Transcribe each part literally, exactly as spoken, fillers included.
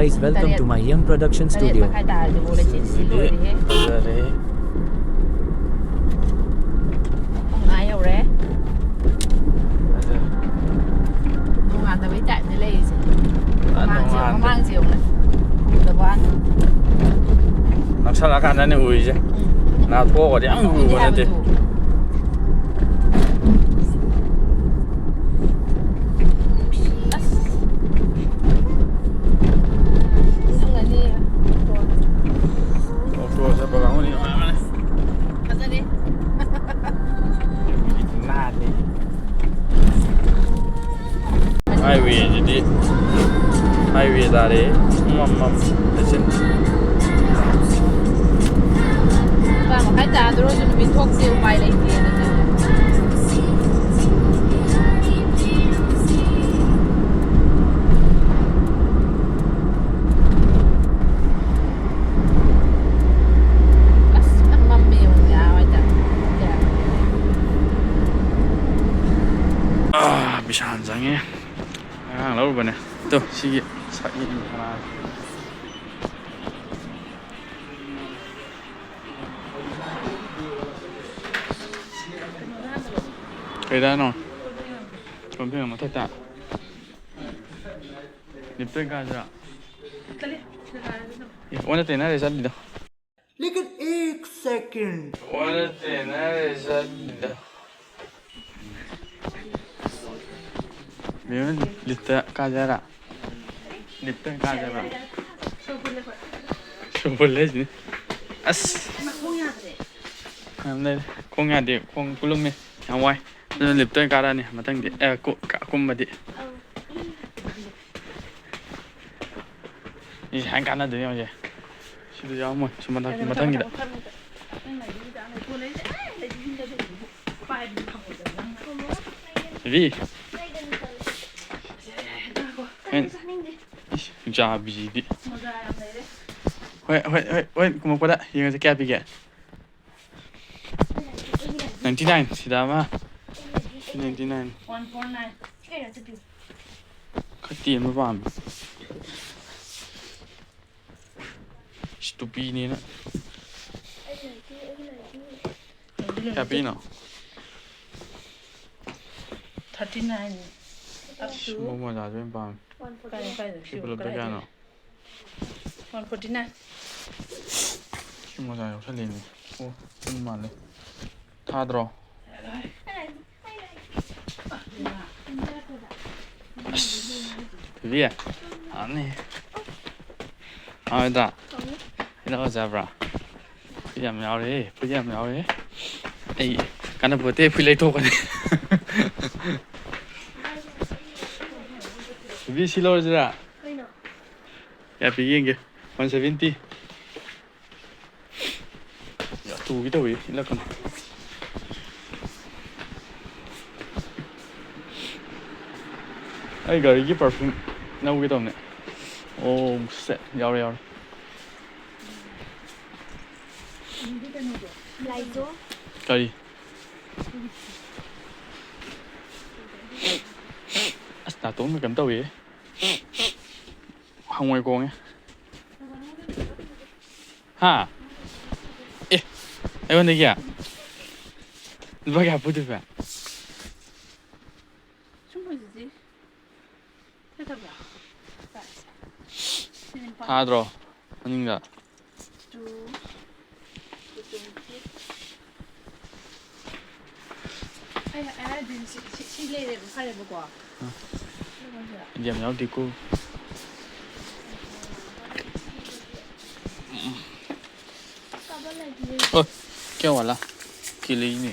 Guys, welcome to my young production studio. ꯇꯔꯦꯠ ꯃꯈꯥꯏ ꯇꯥꯔꯗꯤ ꯕꯣꯜ ꯂꯩꯁꯤꯟ ꯁꯤ ꯂꯣꯏꯔꯦꯍꯦ꯫ ꯐꯖꯔꯦ꯫ ꯄꯨꯡ ꯑꯥ ꯌꯧꯔꯦ꯫ ꯐꯖꯔꯦ꯫ ꯅꯣꯡꯉꯥꯟꯗꯕꯩ ꯇꯥꯏꯞꯇ ꯂꯩꯔꯤꯁꯦ꯫ ꯑ, ꯃꯃꯥꯡꯁꯦ, ꯅꯣꯡꯉꯥꯟꯗ-, ꯃꯃꯥꯡꯁꯦ ꯌꯦꯡꯉꯨꯅꯦ꯫ ꯎꯗꯕ ꯋꯥꯅꯤ꯫ ꯅꯛꯁꯜꯂꯛꯑꯀꯥꯟꯗꯅꯦ ꯎꯔꯤꯁꯦ꯫ ꯎꯝ꯫ ꯅꯥꯟꯊꯣꯛꯑꯒꯗꯤ ꯌꯥꯝ ꯎꯕ ꯎꯗꯦ ꯅꯠꯇꯦ꯫ ꯍꯥꯏꯕꯗꯨ꯫ ꯑꯁ꯫ ꯅꯤꯡꯁꯤꯡꯉꯅꯤ꯫ ꯑꯣꯛꯇꯣ ꯆꯠꯄ ꯀꯥꯡꯕꯨꯗꯤ ꯅꯨꯡꯉꯥꯏꯔꯝꯒꯅꯤ꯫ ꯐꯖꯔꯦ꯫ ꯅꯥꯜꯂꯤ꯫ Highway ꯁꯤꯗꯤ highway ꯇꯥꯔꯦ꯫ ꯃꯝ ꯃꯝ꯫ ꯂꯩꯆꯤꯟ꯫ ꯅꯤꯄꯥꯟ ꯃꯈꯥꯏ ꯇꯥꯗꯣꯔꯁꯨ ꯅꯨꯃꯤꯠ ꯊꯣꯛꯇꯦ, ꯎꯄꯥꯏ ꯂꯩꯇꯦ꯫ ꯑꯁ, ꯌꯥꯝ ꯃꯝꯃꯦ ꯌꯦꯡꯉꯨꯅꯦ, ꯑꯥ ꯋꯥꯏꯗ꯫ ꯑꯥ, ꯕꯤꯁꯥꯜ ꯆꯪꯉꯦ꯫ ꯉꯔꯥꯡ ꯂꯧꯔꯨꯕꯅꯦ꯫ ꯇꯨ, ꯁꯤꯒꯤ ꯁꯛꯌꯦꯡ ꯁꯅꯥꯁꯦ꯫ ꯀꯩꯗꯥꯅꯣ? ꯀꯣꯟꯐꯦꯡ ꯃꯊꯛꯇ꯫ ꯂꯤꯞꯇ ꯀꯥꯁꯤꯔꯥ? ꯑꯦ, ꯑꯣꯟꯅ ꯇꯩꯅꯔꯦ ꯆꯠꯂꯤꯗꯣ꯫ ꯂꯦꯀꯤꯟ ꯑꯦꯛ ꯁꯦꯀꯦꯟ꯫ ꯑꯣꯟꯅ ꯇꯩꯅꯔꯦ ꯆꯠꯂꯤꯗꯣ꯫ ꯃꯦꯝ, ꯂꯤꯞꯇ ꯀꯥꯖꯔꯥ? ꯂꯤꯞꯇ ꯀꯥꯖꯔꯥ? ꯁꯣꯔ ꯐꯨꯜꯂꯦ ꯍꯥꯏꯁꯤꯅꯤ꯫ ꯑꯁ꯫ ꯌꯥꯝ ꯂꯩꯔꯦ꯫ ꯈꯣꯡ ꯌꯥꯗꯦ, ꯈꯣꯡ ꯀꯨꯜꯂꯨꯝꯃꯦ꯫ ꯌꯥꯝ ꯋꯥꯏ꯫ ꯑꯗꯨꯅ ꯂꯤꯞꯇ ꯑꯣꯏꯅ ꯀꯥꯔꯛꯑꯅꯤ ꯃꯊꯪꯗꯤ꯫ ꯑꯦ, ꯀꯨ-, ꯀ-, ꯀꯨꯝꯕꯗꯤ꯫ ꯏꯁ, ꯍꯥꯏꯅ ꯀꯥꯟꯅꯗꯣꯏꯅꯦ ꯍꯧꯖꯤꯛ꯫ ꯁꯤꯗ ꯌꯥꯎꯔꯝꯃꯣꯏ꯫ ꯁꯤ ꯃꯊꯪ-, ꯃꯊꯪꯒꯤꯗ꯫ ꯔꯤ꯫ ꯍꯦꯟ-, ꯏꯁ, ꯆꯥꯕꯤꯁꯤꯗꯤ꯫ ꯍꯣꯏ, ꯍꯣꯏ, ꯍꯣꯏ, ꯍꯣꯏ, ꯀꯨꯝꯃꯛꯄꯗ ꯌꯦꯡꯉꯁꯤ ꯀꯌꯥ ꯄꯤꯒꯦ꯫ Ninety nine, ꯁꯤꯗ ꯑꯃ꯫ Ninety nine꯫ One four nine꯫ ꯈꯔ ꯇꯦꯟꯕ ꯄꯥꯝꯃꯤ꯫ ꯇꯨꯄꯤꯅꯦꯅ꯫ ꯀꯌꯥ ꯄꯤꯅꯣ? Thirty nine. Up to ꯁꯤꯒꯨꯝꯕ ꯃꯣꯖꯥꯁꯦ ꯑꯣꯏꯅ ꯄꯥꯝꯃꯦ꯫ ꯀꯥꯏꯗ, ꯀꯥꯏꯗ? ꯁꯤ ꯄꯨꯂꯞꯇ ꯀꯥꯏꯗ? ꯀꯌꯥꯅꯣ? One forty nine. ꯁꯤ ꯃꯣꯖꯥ ꯌꯥꯎꯁꯜꯂꯤꯅꯦ꯫ ꯑꯣ, ꯑꯗꯨꯝ ꯃꯥꯜꯂꯦ꯫ ꯊꯥꯗ꯭ꯔꯣ? ꯑꯁ, ꯊꯣꯏꯕꯤ, ꯑꯅꯤ꯫ ꯍꯥꯎ, ꯏꯇꯥ꯫ ꯍꯩꯅꯧ ꯆꯥꯕ꯭ꯔꯥ? ꯐꯨꯏ ꯌꯥꯝ ꯌꯥꯎꯔꯦ, ꯐꯨꯏ ꯌꯥꯝ ꯌꯥꯎꯔꯦ꯫ ꯑꯩ ꯀꯥꯟꯅꯄꯣꯠꯇꯦ, ꯐꯨꯏ ꯂꯩꯊꯣꯛꯀꯅꯤ꯫ ꯊꯣꯏꯕꯤ, ꯁꯤ ꯂꯧꯔꯁꯤꯔꯥ? ꯀꯩꯅꯣ? ꯀꯌꯥ ꯄꯤꯒꯦ ꯌꯦꯡꯒꯦ꯫ One seventy꯫ ꯌꯥ, ꯇꯨꯒꯦ ꯇꯧꯋꯤ, ꯏꯜꯂꯛꯀꯅꯨ꯫ ꯑꯩ ꯒꯥꯔꯤꯒꯤ perfume ꯂꯧꯒꯦ ꯇꯧꯅꯦ꯫ ꯑꯣ, ꯁꯦ, ꯌꯥꯎꯔꯦ, ꯌꯥꯎꯔꯦ꯫ ꯂꯥꯏꯖꯣ꯫ ꯀꯔꯤ? ꯑꯁ, ꯅꯥꯇꯣꯟꯒ ꯀꯩꯅꯣ ꯇꯧꯋꯦ꯫ ꯍꯪꯉꯣꯏ ꯈꯣꯡꯉꯦ꯫ ꯍꯥ? ꯑꯦ, ꯑꯩꯉꯣꯟꯗꯒꯤ? ꯂꯨꯄꯥ ꯀꯌꯥ ꯄꯨꯗꯣꯏꯕ? ꯁꯨꯝ ꯍꯧꯖꯤꯛꯁꯤ ꯊꯥꯗꯕ꯭ꯔꯥ? ꯁꯤ ꯂꯨꯄꯥ ꯊꯥꯗ꯭ꯔꯣ? ꯃꯅꯤꯡꯗ꯫ Two, two twenty꯫ ꯑꯩ, ꯑꯩ ꯍꯥꯏꯗꯣꯏꯅꯤ, ꯁꯤ, ꯁꯤ, ꯁꯤ ꯂꯩꯔꯦꯕ, ꯐꯔꯦꯕꯀꯣ꯫ ꯑ꯫ ꯑꯗꯨꯒ ꯁꯤꯗ꯫ ꯌꯥꯝ ꯌꯥꯎꯗꯦꯀꯣ꯫ ꯎꯝ꯫ ꯀꯥꯕ ꯂꯩꯇꯦ꯫ ꯑꯣ, ꯀꯌꯥ Wallah? ꯀꯦꯂꯤꯅꯦ꯫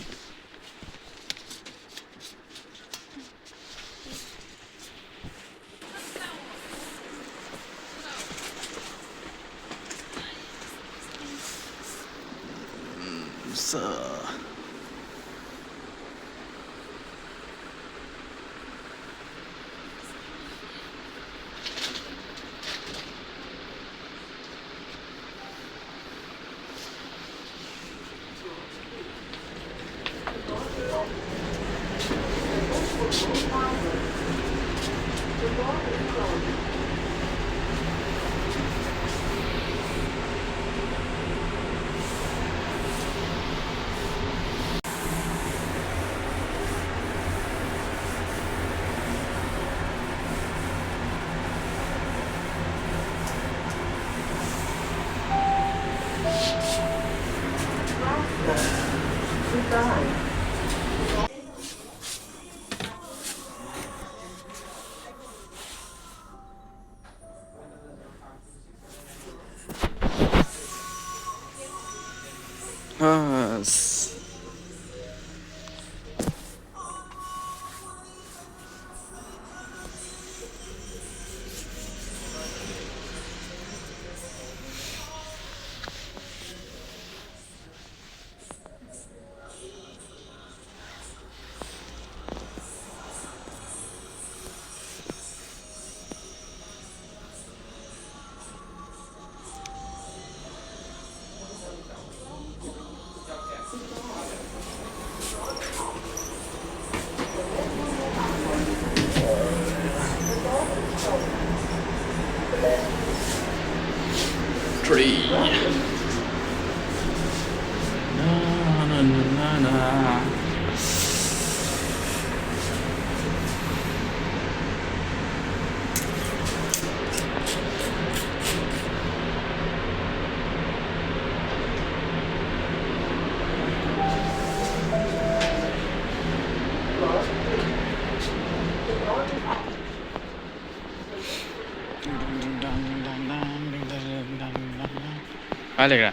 Three. Na, na, na, na, na. ꯀꯥꯏ ꯂꯩꯈ꯭ꯔꯦ?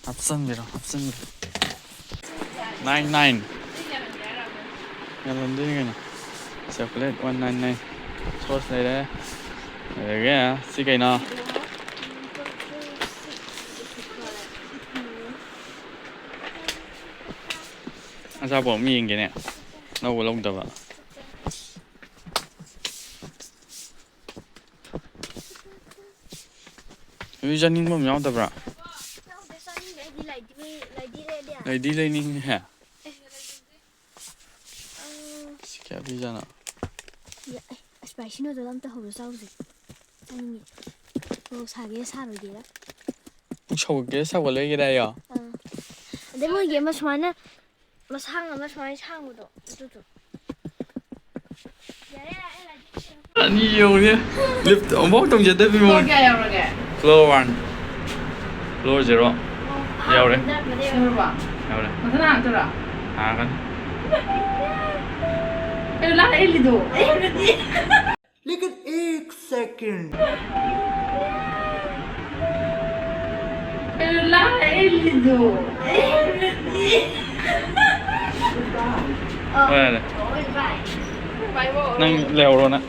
ꯍꯥꯞꯆꯤꯟꯕꯤꯔꯣ, ꯍꯥꯞꯆꯤꯟꯕꯤꯔꯣ꯫ Nine nine꯫ ꯌꯥꯜꯍꯟꯗꯣꯏꯅꯤ ꯀꯩꯅꯣ꯫ Chocolate one nine nine꯫ Sauce ꯂꯩꯔꯦ꯫ ꯑꯗꯒꯤ ꯁꯤ ꯀꯩꯅꯣ? ꯑꯆꯥꯄꯣꯠ ꯑꯃ ꯌꯦꯡꯒꯦꯅꯦ꯫ ꯂꯧꯕ ꯂꯧꯗꯕ꯫ ꯅꯣꯏ ꯆꯥꯅꯤꯡꯕ ꯑꯃ ꯌꯥꯎꯗꯕ꯭ꯔꯥ? ꯌꯥꯎꯗꯦ, ꯆꯥꯅꯤꯡꯗꯦ꯫ ꯑꯩꯗꯤ ꯂꯩꯗꯤ ꯂꯩ-, ꯂꯩꯗꯤ ꯂꯩꯔꯗꯤ ꯌꯥꯔꯦ꯫ ꯂꯩꯗꯤ ꯂꯩꯅꯤꯡꯉꯤꯍꯦ꯫ ꯑꯩꯁꯨ ꯂꯩꯅꯤꯡꯗꯦ꯫ ꯑꯥ꯫ ꯀꯌꯥ ꯄꯤꯖꯥꯠꯅꯣ? ꯌꯥ-, ꯑꯦ, spicy noodle ꯑꯝꯇ ꯍꯧꯔ ꯆꯥꯎꯁꯦ꯫ ꯆꯥꯅꯤꯡꯉꯦ꯫ ꯃꯣꯔꯣꯛ ꯁꯥꯒꯦꯔꯥ ꯁꯥꯔꯣꯏꯒꯦꯔꯥ꯫ ꯄꯨꯛ ꯁꯧꯒꯠꯀꯦꯔꯥ ꯁꯧꯒꯠꯂꯣꯏꯒꯦꯔꯥ ꯍꯥꯏꯌꯣ? ꯑꯥ꯫ ꯑꯗꯩ ꯃꯣꯏꯒꯤ ꯑꯃ ꯁꯨꯃꯥꯏꯅ ꯃꯁꯥꯡ ꯑꯃ ꯁꯨꯃꯥꯏꯅ ꯁꯥꯡꯕꯗꯣ, ꯑꯗꯨꯗꯣ꯫ ꯌꯥꯔꯦ, ꯌꯥꯔꯦ, ꯑꯩ ꯂꯥꯏꯔꯤꯛ ꯑꯅꯤ ꯌꯧꯔꯦ꯫ Lift ꯑꯃꯨꯛꯐꯥꯎ ꯇꯣꯡꯖꯗꯕꯤ ꯃꯑꯣꯡ꯫ Floor ꯀꯌꯥ ꯌꯧꯔꯒꯦ? Floor one꯫ Floor zero꯫ ꯑꯣ, ꯑꯍꯥꯟꯕ ꯌꯧꯔꯦ꯫ ꯀꯨꯝꯊꯔꯛꯄꯗ ꯌꯧꯔꯕꯣ? ꯌꯧꯔꯦ꯫ ꯃꯊꯟ ꯍꯥꯡꯉꯛꯇꯣꯏꯔꯣ? ꯍꯥꯡꯉꯛꯀꯅꯤ꯫ ꯀꯩꯅꯣ ꯂꯥꯛꯑꯦ ꯍꯦꯜꯂꯤꯗꯣ? ꯑꯩ ꯍꯦꯜꯂꯗꯤ꯫ लेकिन एक सेकंड। ꯍꯣꯏ, ꯅꯪ ꯂꯩꯍꯧꯔꯣ ꯅꯪ꯫